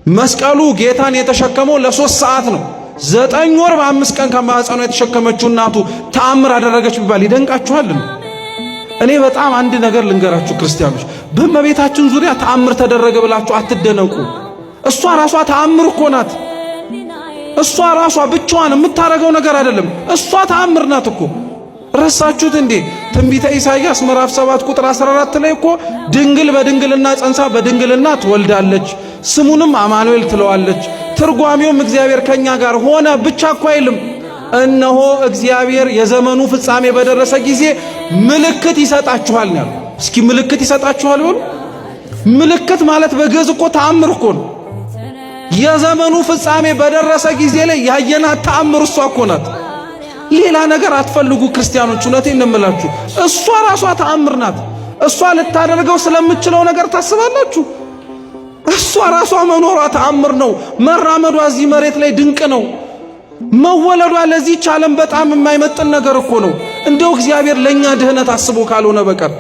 መስቀሉ ጌታን የተሸከመው ለ3 ሰዓት ነው። 9 ወር በ5 ቀን ከማኅፀኗ የተሸከመችው እናቱ ተአምር አደረገች ቢባል ይደንቃችኋል? እኔ በጣም አንድ ነገር ልንገራችሁ ክርስቲያኖች፣ በእመቤታችን ዙሪያ ተአምር ተደረገ ብላችሁ አትደነቁ። እሷ ራሷ ተአምር እኮ ናት። እሷ ራሷ ብቻዋን የምታረገው ነገር አይደለም። እሷ ተአምር ናት እኮ። ረሳችሁት እንዴ? ትንቢተ ኢሳይያስ ምዕራፍ 7 ቁጥር 14 ላይ እኮ ድንግል በድንግልና ጸንሳ በድንግልና ትወልዳለች፣ ስሙንም አማኑኤል ትለዋለች። ትርጓሜውም እግዚአብሔር ከኛ ጋር ሆነ ብቻ እኮ አይልም። እነሆ እግዚአብሔር የዘመኑ ፍጻሜ በደረሰ ጊዜ ምልክት ይሰጣችኋል ነው ያለው። እስኪ ምልክት ይሰጣችኋል በሉ። ምልክት ማለት በግዕዝ እኮ ተአምር እኮ ነው። የዘመኑ ፍጻሜ በደረሰ ጊዜ ላይ ያየናት ተአምር እሷ እኮ ናት። ሌላ ነገር አትፈልጉ ክርስቲያኖች፣ እውነቴን ነው የምላችሁ። እሷ ራሷ ተአምር ናት። እሷ ልታደርገው ስለምችለው ነገር ታስባላችሁ። እሷ ራሷ መኖሯ ተአምር ነው። መራመዷ እዚህ መሬት ላይ ድንቅ ነው። መወለዷ ለዚህች ዓለም በጣም የማይመጥን ነገር እኮ ነው። እንደው እግዚአብሔር ለእኛ ድህነት አስቦ ካልሆነ በቀር።